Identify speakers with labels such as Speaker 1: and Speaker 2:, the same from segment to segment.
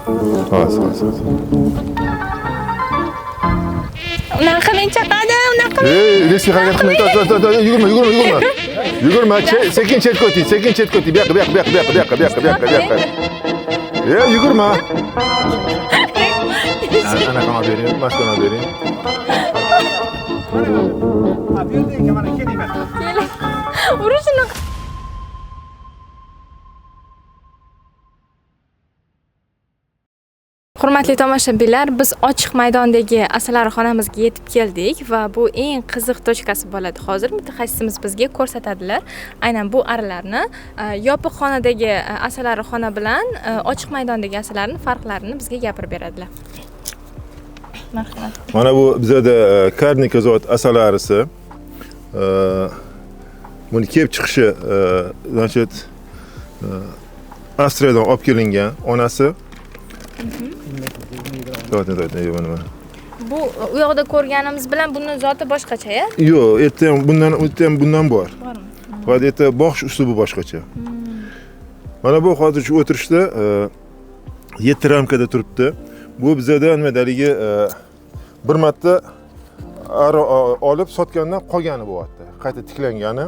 Speaker 1: Hozir, hozir, hozir.
Speaker 2: Unaqa qilmang, chaqadi, unaqa qilmang.
Speaker 1: Ey, riskli harakat qilmang. Yugurma, yugurma, yugurma. Yugurma, sekin chetga o'ting, sekin chetga o'ting. Bu yoqqa, bu yoqqa, bu yoqqa, bu yoqqa, bu yoqqa, bu yoqqa, bu yoqqa. Ey, yugurma. Anaqa olib bering, maskani olib bering.
Speaker 3: Ha, bu yerda ekan, mana keling mana.
Speaker 2: Keling. Urishini. Hurmatli tomoshabinlar, biz ochiq maydondagi asalarixonamizga yetib keldik va bu eng qiziq точка si bo'ladi. Hozir mutaxassisimiz bizga ko'rsatadilar aynan bu arilarni, yopiq xonadagi asalarixona bilan ochiq maydondagi asalarining farqlarini bizga gapirib beradilar. Marhamat.
Speaker 1: Mana bu bizada karnika zot asalarisi. Buni kelib chiqishi, значит, Avstriyadan olib kelingan onasi. Mana, mana.
Speaker 2: Bu u yoqda ko'rganimiz bilan buni zoti boshqacha-ya?
Speaker 1: Yo'q, erta ham bundan, erta ham bundan bor.
Speaker 2: Bormi?
Speaker 1: Faqat erta boqish uslubi boshqacha. Mana bu hozir shu o'tirishda 7 ramkada turibdi. Bu bizada nima haligi bir marta ari olib sotgandan qolgani bo'lyapti. Qayta tiklangani.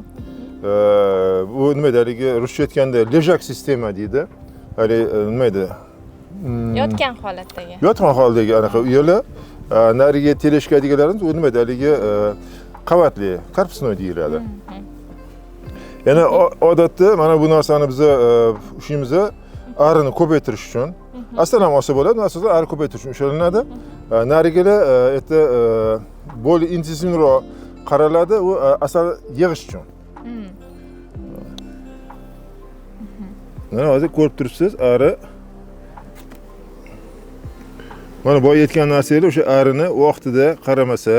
Speaker 1: Bu nima haligi ruscha aytganda лежак sistema deydi. Hali nima edi?
Speaker 2: Yotgan holatdagi.
Speaker 1: Yotgan holdagi anaqa uyalar, narigi teleshka deganlarimiz u nima haligi qavatli, korpusnoy deyiladi. Yana odatda mana bu narsani biz ushlaymiz arini ko'paytirish uchun. Asal ham olsa bo'ladi, asosan ari ko'paytirish uchun ushlanadi. Narigilar erta более intensivroq qaraladi, u asal yig'ish uchun. Mana hozir ko'rib turibsiz, ari. Mana boya aytgan narsalar o'sha arini vaqtida qaramasa,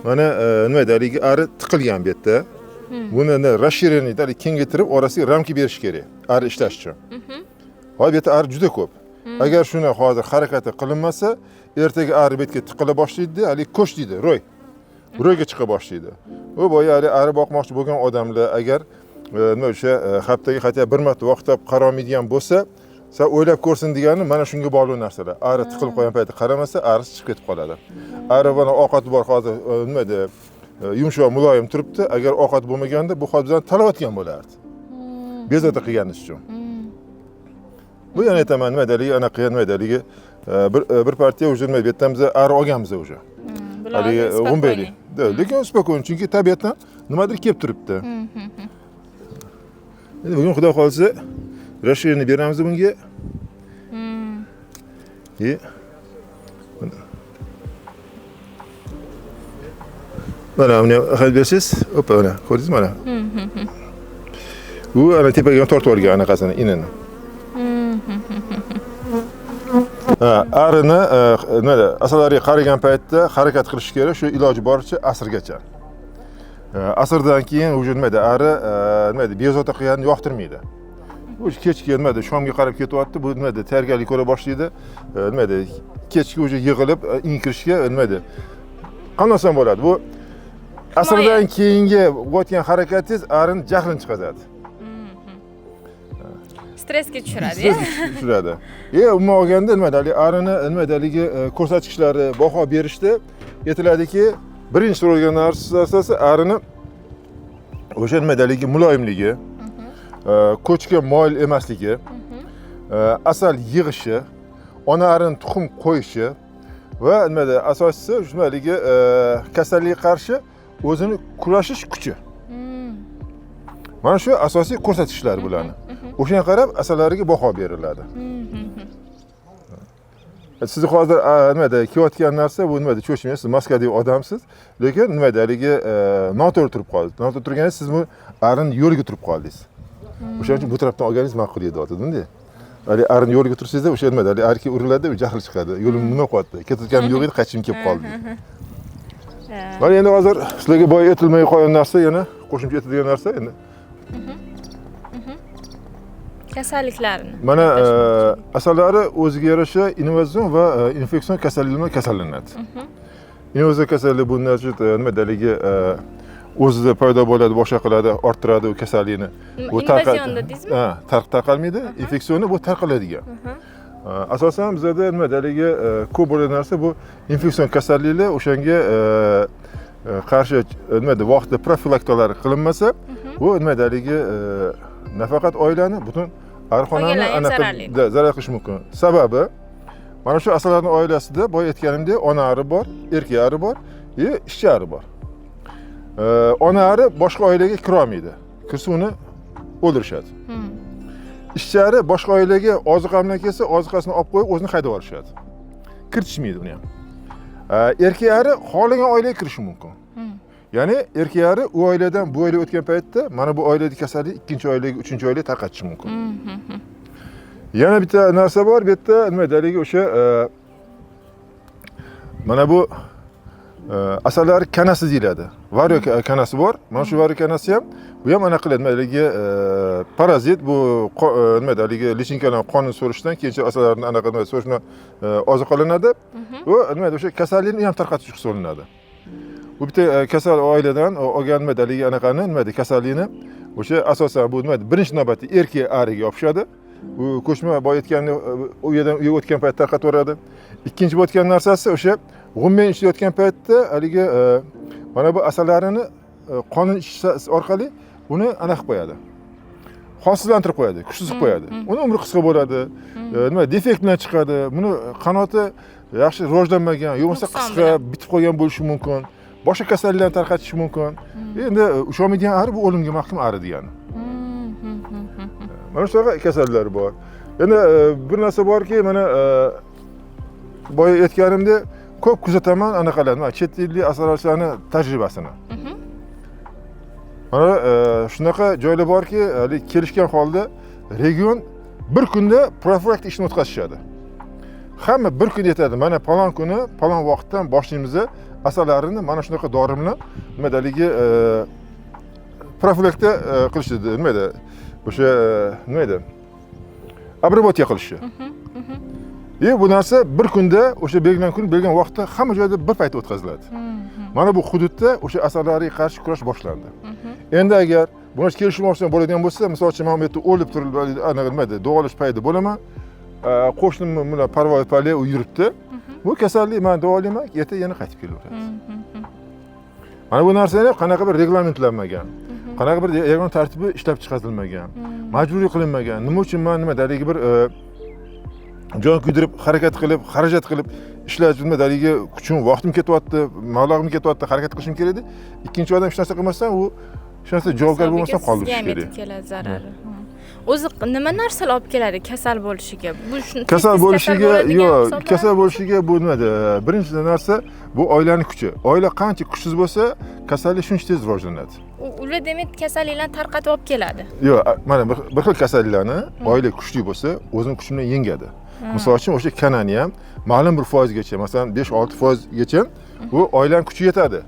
Speaker 1: mana nima edi, haligi ari tiqilgan bu yerda. Buni расширенный, haligi kengaytirib orasiga ramka berish kerak ari ishlash uchun. Hozir bu yerda ari juda ko'p. Agar shuni hozir harakati qilinmasa, ertaga ari bu yerga tiqila boshlaydi, haligi ko'ch deydi, ro'y. Ro'yga chiqa boshlaydi. U boya hali ari boqmoqchi bo'lgan odamlar agar nima o'sha haftaga hatto bir marta vaqt topib qarolmaydigan bo'lsa, sen o'ylab ko'rsin degani mana shunga bog'liq narsalar. Ari tiqilib qo'ygan paytda qaramasa, arisi chiqib ketib qoladi. Ari mana ovqati bor hozir, nima edi, yumshoq, muloyim turibdi. Agar ovqat bo'lmaganda bu hozir bizani talayotgan bo'lardi. Bezovta qilganingiz uchun. Bu yana aytaman, nima edi, haligi anaqa nima edi, haligi bir partiya уже nima bu yerdan biz ari olganmiz уже. Haligi g'umbayli. Lekin spokойно, chunki tabiatdan nimadir kelib turibdi. Endi bugun Xudo xolisa расширение beramiz bunga. Mana buni hal bersangiz, opa, mana ko'rdingizmi mana? U ana tepaga tortib olgan anaqasini, inini. Ha, arini nima asalariga qaragan paytda harakat qilish kerak, shu iloji boricha asrgacha. Asrdan keyin уже nima ari nima bezovta qilganini yoqtirmaydi. Bu kechki nima shomga qarab ketyapti, bu nima tayyorgarlik ko'ra boshlaydi. Nima kechki уже yig'ilib in kirishga nima qanday bo'ladi? Bu asrdan keyingi bo'layotgan harakatingiz arini jahlini chiqaradi.
Speaker 2: Stressga tushiradi.
Speaker 1: Stressga tushiradi. Umuman olganda nima haligi arini nima haligi ko'rsatkichlari baho berishda aytiladiki, birinchi so'ralgan narsasi arini o'sha nima haligi muloyimligi, ko'chga moyil emasligi, asal yig'ishi, ona arini tuxum qo'yishi va nima asosiysi shu haligi kasallikka qarshi o'zini kurashish kuchi. Mana shu asosiy ko'rsatkichlar bularni. O'shanga qarab asalariga baho beriladi. Sizni hozir nima kelayotgan narsa bu nima cho'chmaysiz, siz Moskvadagi odamsiz, lekin nima haligi noto'g'ri turib qoldi. Noto'g'ri turganda siz bu arini yo'liga turib qoldingiz. O'shaning uchun bu tarafdan olganingiz ma'qul edi otadimda. Hali arini yo'liga tursangizda o'sha nima haligi arka uriladi, jahl chiqadi. Yo'lim nima qilyapti? Ketayotganim yo'q edi, qaytishim kelib qoldi. Mana endi hozir sizlarga boya aytilmay qolgan narsa, yana qo'shimcha aytilgan narsa endi.
Speaker 2: Kasalliklarni.
Speaker 1: Mana asalari o'ziga yarasha invazion va infeksion kasalliklar bilan kasallanadi. Invazion kasallik bu nima haligi o'zida paydo bo'ladi, boshqa qiladi, orttiradi u kasallikni.
Speaker 2: Bu invazion dedingizmi?
Speaker 1: Ha, tarqalmaydi. Infeksionni bu tarqaladigan. Asosan bizada nima haligi ko'p bo'lgan narsa bu infeksion kasalliklar, o'shanga qarshi nima deydi, vaqtida profilaktikalari qilinmasa, bu nima haligi nafaqat oilani, butun arixonani
Speaker 2: Qolganlarga ham
Speaker 1: anaqa
Speaker 2: zararli.
Speaker 1: Da, zarar qilishi mumkin. Sababi mana shu asalarining oilasida boya aytganimdek ona ari bor, erkak ari bor, ishchi ari bor. Ona ari boshqa oilaga kirolmaydi. Kirsa uni o'ldirishadi. Ishchi ari boshqa oilaga oziqa bilan kelsa, oziqasini olib qo'yib, o'zini haydab yuborishadi. Kiritishmaydi uni ham. Erkak ari xohlagan oilaga kirishi mumkin. Ya'ni erkak ari u oiladan bu oilaga o'tgan paytda mana bu oiladagi kasallik ikkinchi oilaga, uchinchi oilaga tarqatishi mumkin. Yana bitta narsa bor, bu yerda nima edi, haligi o'sha mana bu asalari kanasi deyiladi. Varroa kanasi bor. Mana shu varroa kanasi ham, bu ham anaqa qiladi, nima haligi parazit, bu nima edi, haligi lichinkalarning qonini so'rishdan keyincha asallarni anaqa nima so'rish bilan oziqlanadi. Bu nima edi, o'sha kasallikni ham tarqatish hisoblanadi. Bu bitta kasal oiladan olgan nima edi, haligi anaqani, nima edi, kasallikni o'sha asosan bu nima edi, birinchi navbatda erkak ariga yopishadi. U ko'chma boya aytganimdek, u yerdan u yerga o'tgan paytda tarqatib yuboradi. Ikkinchi bo'layotgan narsasi o'sha g'ummen ishlayotgan paytda haligi mana bu asalarini qonini ichish orqali uni anaqa qilib qo'yadi. Holsizlantirib qo'yadi, kuchsiz qilib qo'yadi. Uni umri qisqa bo'ladi. Nima defekt bilan chiqadi. Buni qanoti yaxshi rivojlanmagan, yo bo'lmasa
Speaker 2: Nuqson
Speaker 1: qisqa
Speaker 2: bilan.
Speaker 1: bitib qolgan bo'lishi mumkin. Boshqa kasalliklarni tarqatishi mumkin. Endi usholmaydigan ari bu o'limga mahkum ari degani. Mana shunaqa kasalliklar bor. Endi bir narsa borki, mana boya aytganimdek ko'p kuzataman anaqalarni, mana chet ellik asalarichilarni tajribasini. Mana shunaqa joylar borki, haligi kelishgan holda region bir kunda profilaktik ishni o'tkazishadi. Hamma bir kun aytadi, mana falon kuni, falon vaqtdan boshlaymiz asalarini mana shunaqa dori bilan nima haligi profilaktika qilishdi, nima edi? O'sha nima edi? Обработка qilishi. Bu narsa bir kunda o'sha belgilangan kun, belgilangan vaqtda hamma joyda bir paytda o'tkaziladi. Mana bu hududda o'sha asalariga qarshi kurash boshlandi. Endi agar buni kelishmovchilik bo'ladigan bo'lsa, misol uchun men bu yerda o'lib turib, anaqa nima edi, davolash paytida bo'laman. Qo'shnim bilan Parvoyev Pali u yuribdi. Bu kasallik men davolayman, erta yana qaytib kelaveradi. Mana bu narsani qanaqa bir reglamentlanmagan, qanaqa bir yagona tartibi ishlab chiqarilmagan, majburiy qilinmagan. Nima uchun men nima haligi bir jon kuydirib harakat qilib, xarajat qilib ishlash, nima haligi kuchim, vaqtim ketyapti, mablag'im ketyapti, harakat qilishim kerak edi. Ikkinchi odam hech narsa qilmasdan, u hech narsa javobgar bo'lmasdan
Speaker 2: Hisobiga
Speaker 1: qoldirish
Speaker 2: sizga ham
Speaker 1: kerak.
Speaker 2: yetib keladi zarari. O'zi nima narsalar olib keladi kasal bo'lishiga? Bu
Speaker 1: Kasal
Speaker 2: tez-tez
Speaker 1: bo'lishiga
Speaker 2: bo'ladigan
Speaker 1: yo'q,
Speaker 2: hisoblanadimi?
Speaker 1: Kasal bo'lishiga bu nimada? Birinchi narsa bu oilaning kuchi. Oila qancha kuchsiz bo'lsa, kasallik shuncha tez rivojlanadi.
Speaker 2: Ular demak kasalliklarni tarqatib olib keladi.
Speaker 1: Yo'q, mana bir xil kasalliklarni oila kuchli bo'lsa, o'zini kuchi bilan yengadi. Misol uchun o'sha kanani ham ma'lum bir foizgacha, masalan 5-6 foizgacha bu oilaning kuchi yetadi.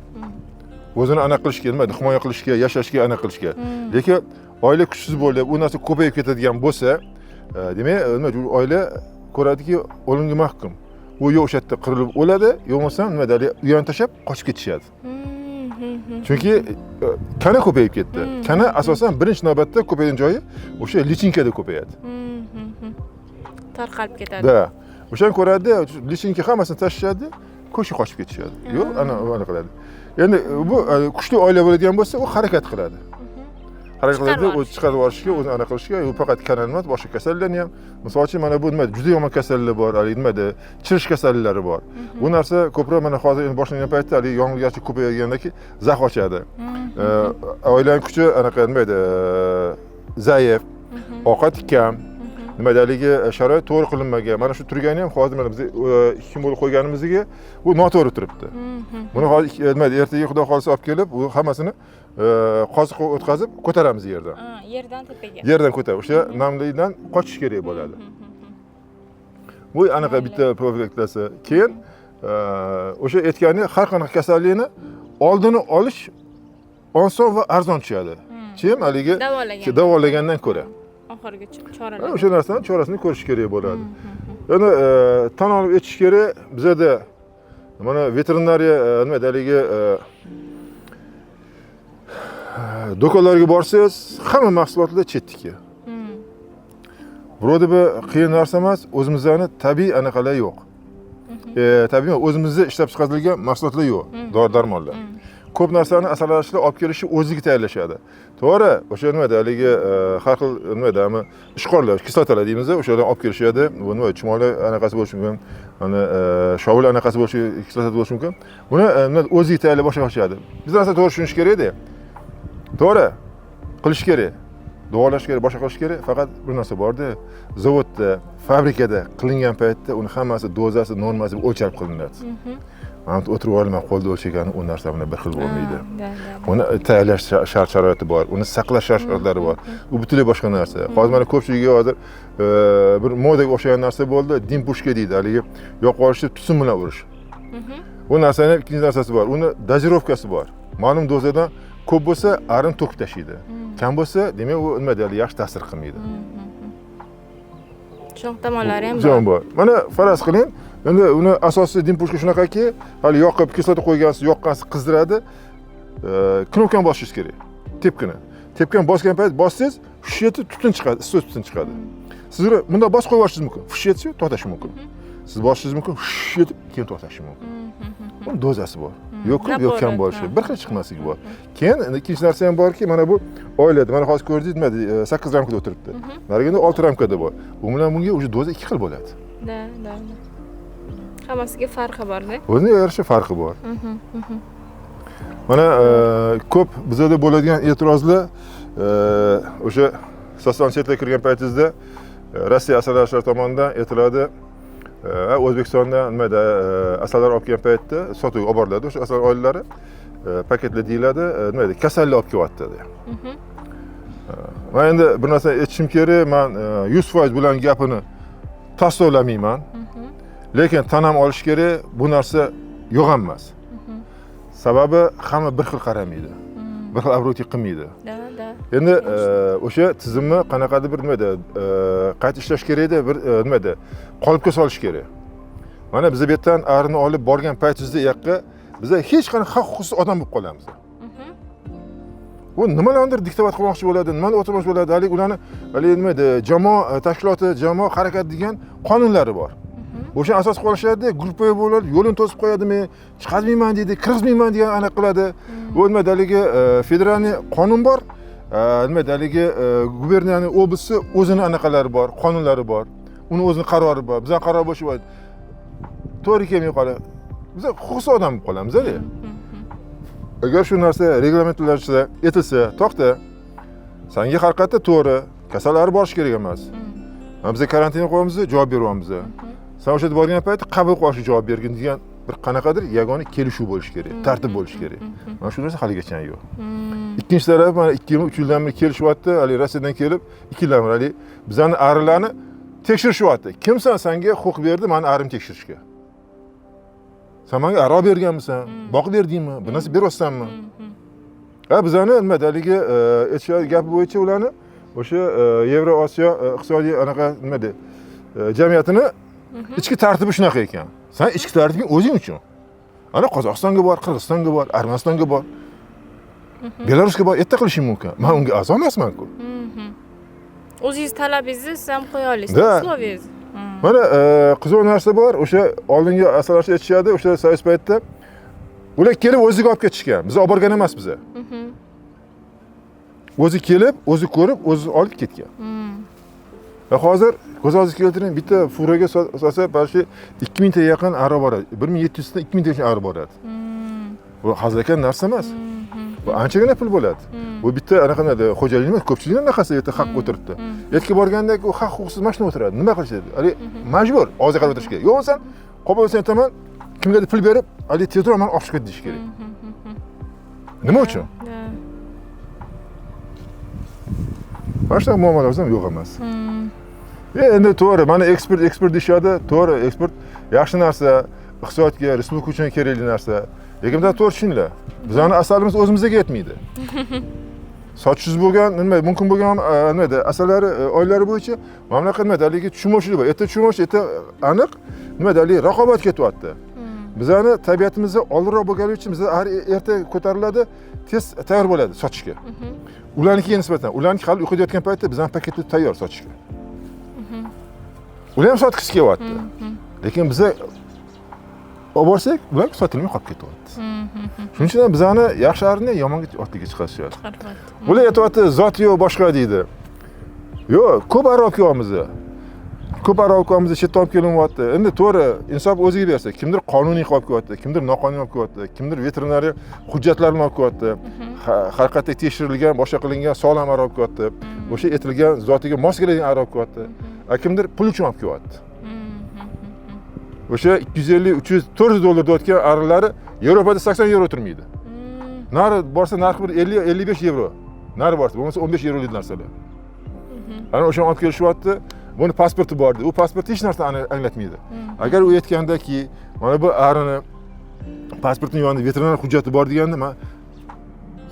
Speaker 1: O'zini anaqa qilishga, nima himoya qilishga, yashashga, anaqa qilishga. Lekin oila kuchsiz bo'lib, u narsa ko'payib ketadigan bo'lsa, demak, nima u oila ko'radiki, o'limga mahkum. U yo o'sha yerda qirilib o'ladi, yo bo'lmasam nima deydi, u yoqni tashlab qochib ketishadi. Chunki kana ko'payib ketdi. Kana asosan birinchi navbatda ko'paygan joyi o'sha lichinkada ko'payadi.
Speaker 2: Tarqalib ketadi.
Speaker 1: Da. O'shani ko'radi, lichinka hammasini tashlashadi, ko'chaga qochib ketishadi. Yo'q, ana ana qiladi. Endi bu kuchli oila bo'ladigan bo'lsa, u harakat qiladi. Harakat
Speaker 2: Chiqarib
Speaker 1: qiladi, o'zi
Speaker 2: yuborishga.
Speaker 1: chiqarib yuborishga, o'zini anaqa qilishga, u faqat kanal emas, boshqa kasallarni ham. Misol uchun mana bu nima juda yomon kasallar bor, haligi nimada chirish kasalliklari bor. Bu narsa ko'proq mana hozir endi boshlangan paytda haligi yong'ingarchilik ko'paygandan zax ochadi. Oilaning kuchi anaqa nima edi, zaif, ovqat kam, nima haligi sharoit to'g'ri qilinmagan. Mana shu turgani ham hozir mana biz 2 kun bo'lib qo'yganimizga bu noto'g'ri turibdi. Buni hozir nima ertaga Xudo xohlasa olib kelib, bu hammasini qoziq o'tkazib ko'taramiz yerdan.
Speaker 2: Yerdan tepaga.
Speaker 1: Yerdan ko'tarib, o'sha namlikdan qochish kerak bo'ladi. Bu anaqa bitta profilaktikasi. Keyin o'sha aytgani har qanaqa kasallikni oldini olish oson va arzon tushadi. Chem haligi
Speaker 2: Davolagan.
Speaker 1: davolagandan ko'ra.
Speaker 2: Oxirgi choralar.
Speaker 1: O'sha narsani chorasini ko'rish kerak bo'ladi. Endi tan olib aytish kerak, bizada mana veterinariya nima haligi do'konlarga borsangiz, hamma mahsulotlar chetniki. Вроде бы qiyin narsa emas, o'zimizni tabiiy anaqalar yo'q. Tabiiy o'zimizda ishlab chiqarilgan mahsulotlar yo'q, dori darmonlar. Ko'p narsani asalarichilar olib kelishi o'ziga tayyorlashadi. To'g'ri, o'sha nimada haligi har xil nimada ishqorlar, kislotalar deymiz, o'shalardan olib kelishadi. Bu nima, chumoli anaqasi bo'lishi mumkin, mana shovul anaqasi bo'lishi, kislotasi bo'lishi mumkin. Buni o'ziga tayyorlab boshqa qilishadi. Biz narsa to'g'ri tushunish kerak-da. To'g'ri, qilish kerak. Davolash kerak, boshqa qilish kerak. Faqat bir narsa borda, zavodda, fabrikada qilingan paytda uni hammasi dozasi, normasi o'lchalib qilinadi. Mana bu o'tirib olman, qo'lda o'lchagani u narsa bilan bir xil bo'lmaydi. Uni tayyorlash shart sharoiti bor, uni saqlash shart sharoitlari bor. U butunlay boshqa narsa. Hozir mana ko'pchiligiga hozir bir modaga o'xshagan narsa bo'ldi, dim pushka deydi, haligi yoqib olishni tutun bilan urish. Bu narsani ikkinchi narsasi bor, uni dozirovkasi bor. Ma'lum dozadan ko'p bo'lsa arini to'kib tashlaydi. Kam bo'lsa, demak u nima deydi, yaxshi ta'sir qilmaydi.
Speaker 2: Shunaqa tomonlari ham
Speaker 1: bor. Mana faraz qiling, endi uni asosiy dim pushka shunaqaki, hali yoqib kislota qo'ygansiz, yoqqansiz qizdiradi. Knopkani bosishingiz kerak. Tepkini. Tepkani bosgan payt bossangiz, hush etib tutun chiqadi, issiq tutun chiqadi. Siz uni bundoq bosib qo'yib yuborishingiz mumkin. Hush etsa to'xtashi mumkin. Siz bosishingiz mumkin, hush etib keyin to'xtashi mumkin. Buni dozasi bor. Yo'q ko'p, yo'q kam bo'lishi, bir xil chiqmasligi bor. Keyin ikkinchi narsa ham borki, mana bu oilada, mana hozir ko'rdingiz, nima 8 ramkada o'tiribdi. Narigida 6 ramkada bor. Bu bilan bunga уже doza 2 xil bo'ladi.
Speaker 2: Da, da. Hammasiga farqi bor-da.
Speaker 1: O'ziga yarasha farqi bor. Mana ko'p bizada bo'ladigan e'tirozlar o'sha sotsial chetlarga kirgan paytingizda Rossiya asalarichilar tomonidan aytiladi. O'zbekistonda nimada asallar olib kelgan paytda sotuvga olib boriladi o'sha asal oilalari paketlar deyiladi, nimada kasallik olib kelyapti dedi. Man endi bir narsa aytishim kerak, man 100% bularning gapini tasdiqlamayman. Lekin tan ham olish kerak, bu narsa yo'q ham emas. Sababi hamma bir xil qaramaydi. Bir xil obro'ti qilmaydi.
Speaker 2: Da, da.
Speaker 1: Endi o'sha tizimni qanaqadir bir nimada qayta ishlash kerakda, bir nimada qolipga solish kerak. Mana biz bu yerdan arini olib borgan paytimizda u yoqqa biza hech qanaqa haq-huquqsiz odam bo'lib qolamiz. Bu nimalarnidir diktovat qilmoqchi bo'ladi, nimani o'tirmoqchi bo'ladi, haligi ularni haligi nima edi, jamoa tashkiloti, jamoa harakati degan qonunlari bor. O'sha asos qilib olishadi, gruppaga bo'ladi, yo'lini to'sib qo'yadimi, chiqazmayman deydi, kirgizmayman degan aniq qiladi. Bu nima haligi federalniy qonun bor, nima haligi guberniyaning oblasti o'zini anaqalari bor, qonunlari bor. Uni o'zini qarori bor, bizning qaror bo'yicha bo'ladi. To'g'ri kelmay qoladi. Biz huquqsiz odam bo'lib qolamiz-da. Agar shu narsa reglamentlarcha etilsa, to'xta, senga haqiqatda to'g'ri, kasallar borish kerak emas. Mana biz karantinga qo'yamiz, javob beryapmiz. Sen o'sha yerga borgan paytda qabul qilishga javob bergin degan bir qanaqadir yagona kelishuv bo'lishi kerak, tartib bo'lishi kerak. Mana shu narsa haligacha yo'q. Ikkinchi taraf mana 2-3 yildan beri kelishyapti, hali Rossiyadan kelib 2 yildan beri hali bizani arilarni tekshirishyapti. Kimsan senga huquq berdi mani arimni tekshirishga? Sen menga ari olib berganmisan? Boqib berdingmi? Bir narsa beryapsanmi? Ha, bizani nima haligi aytishadi gapi bo'yicha ularni o'sha Yevroosiyo iqtisodiy anaqa nima deydi, jamiyatini ichki tartibi shunaqa ekan. Sen ichki tartibing o'zing uchun. Ana Qozog'istonga bor, Qirg'izistonga bor, Armanistonga bor. Belarusga bor, erta qilishing mumkin. Men unga a'zo emasman-ku.
Speaker 2: O'zingiz talabingizni siz ham qo'ya olasiz, условиyangiz.
Speaker 1: Mana qiziq narsa bor, o'sha oldingi asalarichi aytishadi, o'sha soyuz paytda ular kelib o'ziga olib ketishgan. Biz olib borgan emas biza. O'zi kelib, o'zi ko'rib, o'zi olib ketgan. Va hozir ko'z oldingizga keltiring, bitta furaga solsa, balki 2000 ta yaqin ari boradi. 1700 dan 2000 tagacha ari boradi. Bu hazilakam narsa emas. Bu anchagina pul bo'ladi. Bu bitta anaqa xo'jalik emas, ko'pchilikning anaqasi yerda haq o'tiribdi. Yerga borganda u haq huquqsiz mashina o'tiradi. Nima qilishadi? Hali majbur og'ziga qarab o'tirish kerak. Yo'q bo'lmasa, qolib bo'lsa aytaman, kimgadir pul berib, hali tezroq meni olib chiqib ket deyish kerak. Nima uchun? Mana shunaqa muammolarimiz ham yo'q emas. Endi to'g'ri, mana eksport, eksport deyishadi, to'g'ri, eksport yaxshi narsa, iqtisodiyotga, respublika uchun kerakli narsa. Lekin bizlar to'g'ri tushuninglar. Bizning asalimiz o'zimizga yetmaydi. Sotishingiz bo'lgan, nima mumkin bo'lgan, nima edi, asallari oylari bo'yicha mamlakat nima haligi tushunmovchilik bor. Erta tushunmovchilik, erta aniq nima haligi raqobat ketyapti. Bizani tabiatimizda oldinroq bo'lgani uchun bizlar har erta ko'tariladi, tez tayyor bo'ladi sotishga. Ularnikiga nisbatan, ularniki hali uyquda yotgan paytda bizning paketlar tayyor sotishga. Ular ham sotgisi kelyapti. Lekin biza olib borsak, ular sotilmay qolib ketyapti. Shuning uchun ham bizani yaxshi arini yomonga otliga chiqarishyapti.
Speaker 2: Chiqaryapti.
Speaker 1: Ular aytyapti, zot yo'q, boshqa deydi. Yo'q, ko'p ari olib kelyapmiz. Ko'p ari olib kelyapmiz, chetdan olib kelinyapti. Endi to'g'ri, insof o'ziga bersa, kimdir qonuniy qilib olib kelyapti, kimdir noqonuniy olib kelyapti, kimdir veterinariya hujjatlarini bilan olib kelyapti. Har qayta tekshirilgan, boshqa qilingan sog'lom ari olib kelyapti. O'sha aytilgan zotiga mos keladigan ari olib kelyapti. A kimdir pul uchun olib kelyapti. O'sha 250, 300, 400 dollar deyotgan arilari Yevropada 80 yevro turmaydi. Nari borsa narxi bir 50, 55 yevro. Nari borsa, bo'lmasa 15 yevrolik narsalar. Ana o'shani olib kelishyapti. Buni pasporti bor deydi. U pasport hech narsani anglatmaydi. Agar u aytgandaki, mana bu arini pasportini yonida veterinar hujjati bor deganda men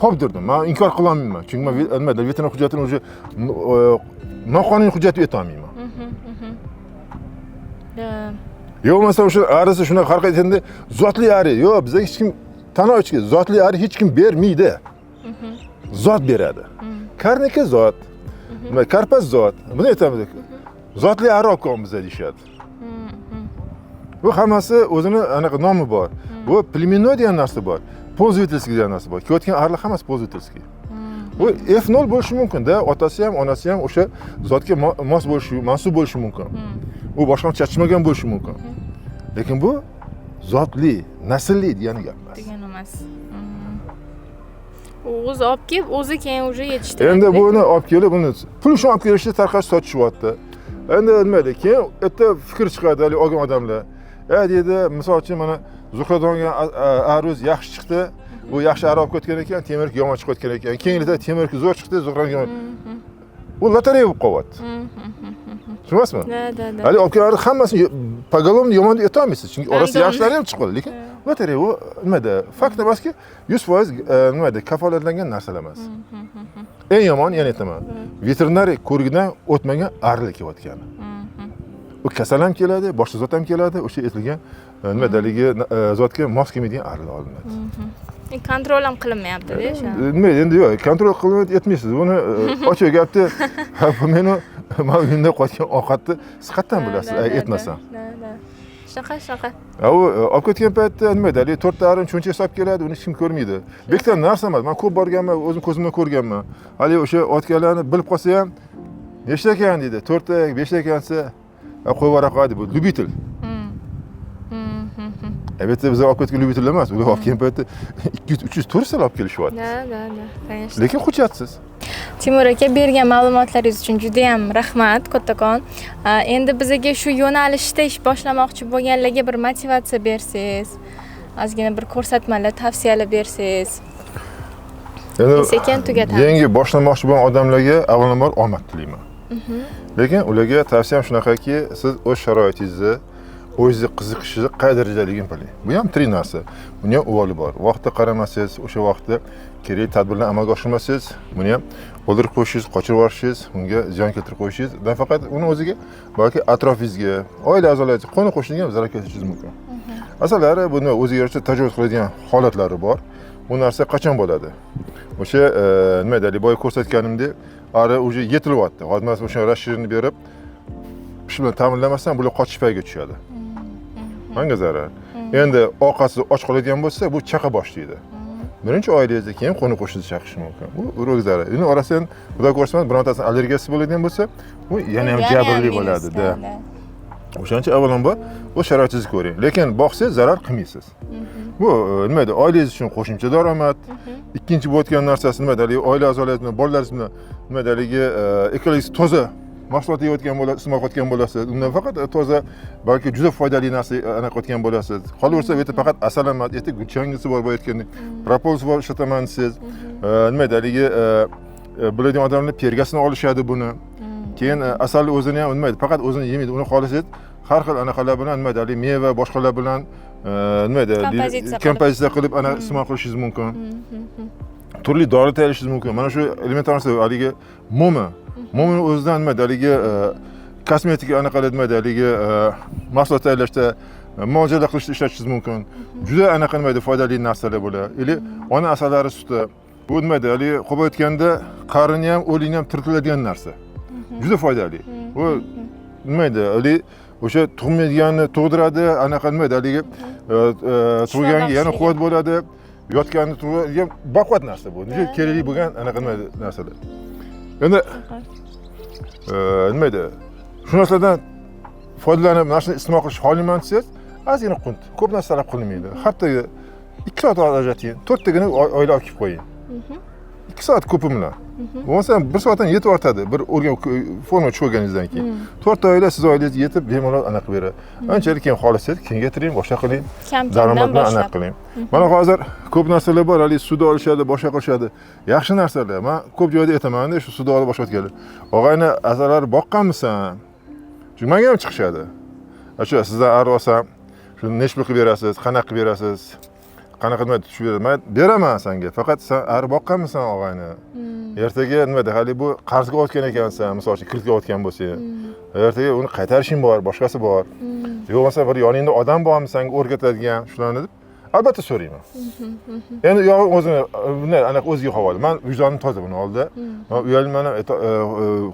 Speaker 1: xo'p derdim. Men inkor qila olmayman. Chunki men nima veterinar hujjatini уже noqonuniy hujjat deb aytolmayman. Yo'q bo'lmasa o'sha arisi shunaqa har qaysi endi zotli ari. Yo'q, bizga hech kim tan olishki, zotli ari hech kim bermaydi. Zot beradi. Karnika zot. Nima karpas zot. Buni aytamiz. Zotli ari olib kelyapmiz deyishadi. Bu hammasi o'zini anaqa nomi bor. Bu племенной degan narsa bor. Пользовательский degan narsa bor. Kelayotgan arilar hammasi пользовательский. Bu F0 bo'lishi mumkin-da, otasi ham, onasi ham o'sha zotga mos bo'lishi, mansub bo'lishi mumkin. U boshqa chachmagan bo'lishi mumkin. Lekin bu zotli, naslli degani gap emas.
Speaker 2: Degan emas. U o'zi olib kelib, o'zi keyin уже yetishtiradi.
Speaker 1: Endi buni olib kelib, buni pul uchun olib kelishni tarqatib sotishyapti. Endi nima deydi, keyin erta fikr chiqadi haligi olgan odamlar. Deydi, misol uchun mana Zuhradonga aruz yaxshi chiqdi. U yaxshi ari olib ketgan ekan, temirki yomon chiqib ketgan ekan. Keyin temirki zo'r chiqdi, Zuhradon yomon. U lotereya bo'lib qolyapti. Tushunasizmi?
Speaker 2: Да, да, да.
Speaker 1: Haligi olib kelgan hammasini поголовно yomon deb aytolmaysiz. Chunki orasida
Speaker 2: Random.
Speaker 1: yaxshilari ham chiqib qoladi. Lekin lotereya u nimada? Fakt emaski, 100% nimada kafolatlangan narsalar emas. Eng yomon, yana aytaman, veterinariya ko'rigidan o'tmagan arilar kelayotgani. U kasal ham keladi, boshqa zot ham keladi, o'sha aytilgan nimada haligi zotga mos kelmaydigan arilar olinadi.
Speaker 2: Kontrol ham qilinmayapti-da o'sha.
Speaker 1: Nima endi yo'q, kontrol qilib aytmaysiz. Buni ochiq gapni, ha, bu meni man uyimda qotgan ovqatni siz qayerdan bilasiz, aytmasam.
Speaker 2: Да, да. Shunaqa, shunaqa.
Speaker 1: A u olib ketgan paytda nima edi, haligi to'rtta arim cho'nchak solib keladi, uni hech kim ko'rmaydi. Bekdan narsa emas, man ko'p borganman, o'zim ko'zim bilan ko'rganman. Haligi o'sha otganlarni bilib qolsa ham, nechta ekan deydi, to'rtta, beshta ekan desa, qo'yib yubora qo'yadi, bu любитель. Albatta biz olib ketgan любитель emas, ular olib kelgan paytda 200, 300, 400 olib kelishyapti.
Speaker 2: Да, да, да, конечно.
Speaker 1: Lekin hujjatsiz.
Speaker 2: Timur aka, bergan ma'lumotlaringiz uchun juda ham rahmat kattakon. Endi bizaga shu yo'nalishda ish boshlamoqchi bo'lganlarga bir motivatsiya bersangiz, ozgina bir ko'rsatmalar, tavsiyalar bersangiz.
Speaker 1: Endi
Speaker 2: Sekin tugatamiz.
Speaker 1: yangi boshlamoqchi bo'lgan odamlarga avvalambor omad tilayman. Lekin ularga tavsiyam shunaqaki, siz o'z sharoitingizni, o'zingizni qiziqishingizni qay darajaligini biling. Bu ham tirik narsa. Buni ham uvoli bor. Vaqtda qaramasangiz, o'sha vaqtda kerakli tadbirlarni amalga oshirmasangiz, buni ham o'ldirib qo'yishingiz, qochirib yuborishingiz, unga ziyon keltirib qo'yishingiz, nafaqat uni o'ziga, balki atrofingizga, oila a'zolaringizga, qo'ni qo'shniga ham zarar keltirishingiz mumkin. Asalari buni o'ziga yarasha tajovuz qiladigan holatlari bor. Bu narsa qachon bo'ladi? O'sha nima deydi, boya ko'rsatganimdek, ari уже yetilyapti. Hozir mana o'sha расширение berib, shu bilan ta'minlamasdan bular qochish payiga tushadi. Manga zarar. Endi ovqatsiz och qoladigan bo'lsa, bu chaqa boshlaydi. Birinchi oilangizda, keyin qo'ni qo'shningizni chaqishi mumkin. Bu urug' zarar. Endi orasidan Xudo ko'rsin, birontasini allergiyasi bo'ladigan bo'lsa, bu yana ham jabrli bo'ladi, da. O'shaning uchun avvalambor o'z sharoitingizni ko'ring. Lekin boqsangiz zarar qilmaysiz. Bu nima edi? Oilangiz uchun qo'shimcha daromad. Ikkinchi bo'layotgan narsasi nima edi? Haligi oila a'zolaringiz bilan, bolalaringiz bilan nima edi? Haligi ekologik toza mahsulot yeyotgan bo'lasiz, iste'mol qilayotgan bo'lasiz. Undan faqat toza, balki juda foydali narsa anaqa qilayotgan bo'lasiz. Qolaversa, bu yerda faqat asal emas, erta gulchangisi bor, boya aytgandek, propolis bor ishlataman siz. Nima edi? Haligi biladigan odamlar pergasini olishadi buni. Keyin asalni o'zini ham nima edi? Faqat o'zini yemaydi. Uni xohlasangiz har xil anaqalar bilan nima edi? Haligi meva, boshqalar bilan nima edi?
Speaker 2: Kompozitsiya qilib.
Speaker 1: Kompozitsiya qilib ana iste'mol qilishingiz mumkin. Turli dori tayyorlashingiz mumkin. Mana shu elementar narsa haligi mo'mi. Mo'mini o'zidan nima edi? Haligi kosmetika anaqalar nima edi? Haligi mahsulot tayyorlashda, muolajalar qilishda ishlatishingiz mumkin. Juda anaqa nima edi? Foydali narsalar bular. Или ona asalari suti. Bu nima edi? Haligi qo'yib aytganda qarini ham, o'likni ham tiritiladigan narsa. Juda foydali. Bu Nima edi, haligi o'sha tug'maydiganni tug'diradi, anaqa nima edi, haligi tug'ganga yana quvvat bo'ladi, yotganni tug'adigan baquvvat narsa bu. Kerakli bo'lgan anaqa nima edi narsalar. Endi nima edi, shu narsalardan foydalanib mana shuni iste'mol qilish xohlayman desangiz, ozgina qunt, ko'p narsa talab qilinmaydi. Haftaga 2 soat ajrating, 4 tagina oila olib kelib qo'ying. 2 soat ko'pi bilan. Bo'lmasa 1 soatdan yetib ortadi, bir o'rgan forma tushib olganingizdan keyin. 4 ta oila siz oilangiz yetib bemalol anaqa qilib beradi. Anchalik keyin xohlasangiz kengaytiring, boshqa qiling.
Speaker 2: Kam kamdan
Speaker 1: Daromad bilan anaqa
Speaker 2: boshlab.
Speaker 1: qiling. Mana hozir ko'p narsalar bor, haligi ssuda olishadi, boshqa qilishadi. Yaxshi narsalar. Man ko'p joyda aytaman-da, shu ssuda olib boshqa o'tganlar. Og'ayni, asalari boqqanmisan? Chunki menga ham chiqishadi. Shu sizdan ari olsam, shuni nechi pul qilib berasiz, qanaqa qilib berasiz? Qanaqa nima tushib beradi? Man beraman senga, faqat sen ari boqqanmisan, og'ayni? Ertaga nima haligi bu qarzga olgan ekansan, misol uchun kreditga olgan bo'lsang, ertaga uni qaytarishing bor, boshqasi bor. Yo'q bo'lmasa bir yoningda odam bormi senga o'rgatadigan, shularni deb albatta so'rayman. Endi uyog'i o'zini bunday anaqa o'ziga havola. Man vijdonim toza buni oldida. Man uyalmayman ham,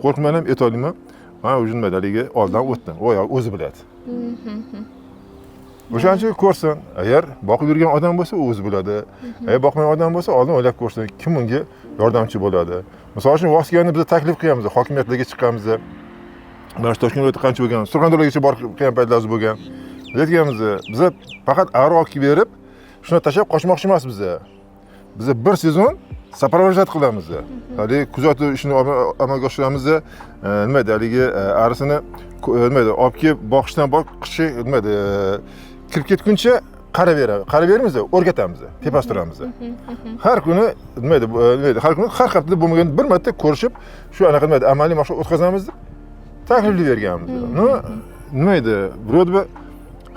Speaker 1: qo'rqmayman ham, aytolmayman. Man уже nima haligi oldidan o'tdim. U yoq o'zi biladi. O'shaning uchun ko'rsin. Agar boqib yurgan odam bo'lsa, u o'zi biladi. Agar boqmagan odam bo'lsa, oldin o'ylab ko'rsin, kim unga yordamchi bo'ladi. Misol uchun, Vosgani biz taklif qilganmiz, hokimiyatlarga chiqqanmiz. Mana shu Toshkent viloyati qancha bo'lgan, Surxondaryogacha borib qilgan paytlarimiz bo'lgan. Biz aytganmiz, biza faqat ari olib kelib berib, shuni tashlab qochmoqchi emas biza. Biza bir sezon сопровождать qilamiz. Haligi kuzatuv ishini amalga oshiramiz. Nima edi, haligi arisini nima edi, olib kelib boqishdan boqishi nima edi, kirib ketguncha qarab beramiz. Qarab beramiz, o'rgatamiz, tepasida turamiz. Har kuni nima edi, nima edi, har kuni, har haftada bo'lmaganda bir marta ko'rishib, shu anaqa nima edi, amaliy mashq o'tkazamiz deb taklifli berganmiz. Ну, nima edi, вроде бы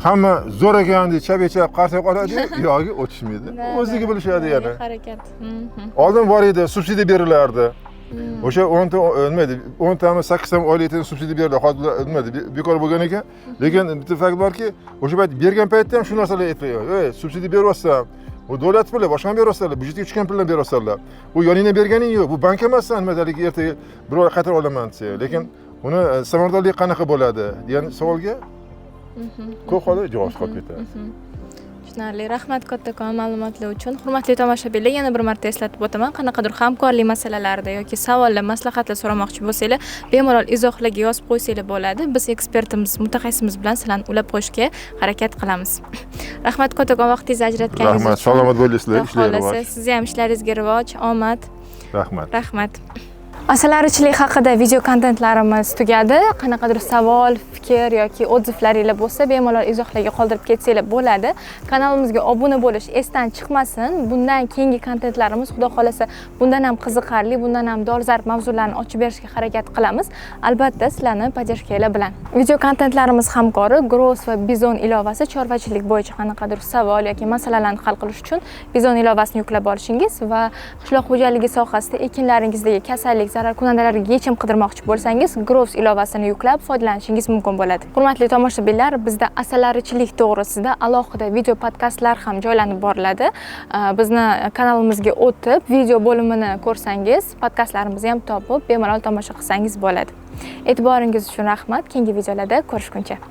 Speaker 1: hamma zo'r ekan deb chap qarsak oladi, yog'i o'tishmaydi. O'ziga bilishadi yana.
Speaker 2: Harakat.
Speaker 1: Oldin bor edi, subsidiya berilardi. O'sha 10 ta nima edi, 10 tami, 8 tami oylikdan subsidiya beriladi. Hozir bular nima edi, bekor bo'lgan ekan. Lekin bitta fakt borki, o'sha payt bergan paytda ham shu narsalar aytib, ey, subsidiya beryapsan, bu davlat puli, boshqa ham beryapsanlar, byudjetga tushgan puldan beryapsanlar. Bu yoningdan berganing yo'q, bu bank emassan, nima haligi ertaga birov qaytarib olaman desa. Lekin uni samaradorligi qanaqa bo'ladi degan savolga ko'p holda javobsiz qolib ketadi.
Speaker 2: Tushunarli. Rahmat kattakon ma'lumotlar uchun. Hurmatli tomoshabinlar, yana bir marta eslatib o'taman, qanaqadir hamkorlik masalalarida yoki savollar, maslahatlar so'ramoqchi bo'lsanglar, bemalol izohlarga yozib qo'ysanglar bo'ladi. Biz ekspertimiz, mutaxassisimiz bilan sizlarni ulab qo'yishga harakat qilamiz. Rahmat kattakon vaqtingizni ajratganingiz
Speaker 1: Rahmat,
Speaker 2: uchun.
Speaker 1: salomat bo'linglar,
Speaker 2: Xudo
Speaker 1: ishlar
Speaker 2: xohlasa,
Speaker 1: rivoj.
Speaker 2: sizni ham ishlaringizga rivoj, omad.
Speaker 1: Rahmat.
Speaker 2: Rahmat. Asalarichilik haqida video kontentlarimiz tugadi. Qanaqadir savol, fikr yoki отзыв laringlar bo'lsa, bemalol izohlarga qoldirib ketsanglar bo'ladi. Kanalimizga obuna bo'lish esdan chiqmasin. Bundan keyingi kontentlarimiz, Xudo xohlasa, bundan ham qiziqarli, bundan ham dolzarb mavzularni ochib berishga harakat qilamiz. Albatta, sizlarni поддержка nglar bilan. Video kontentlarimiz hamkori Gross va Bizon ilovasi. Chorvachilik bo'yicha qanaqadir savol yoki masalalarni hal qilish uchun Bizon ilovasini yuklab olishingiz va qishloq xo'jaligi sohasida ekinlaringizdagi kasallik, zararkunandalarga yechim qidirmoqchi bo'lsangiz, Gross ilovasini yuklab foydalanishingiz mumkin bo'ladi. Hurmatli tomoshabinlar, bizda asalarichilik to'g'risida alohida video podkastlar ham joylanib boriladi. Bizni kanalimizga o'tib, video bo'limini ko'rsangiz, podkastlarimizni ham topib, bemalol tomosha qilsangiz bo'ladi. E'tiboringiz uchun rahmat. Keyingi videolarda ko'rishguncha.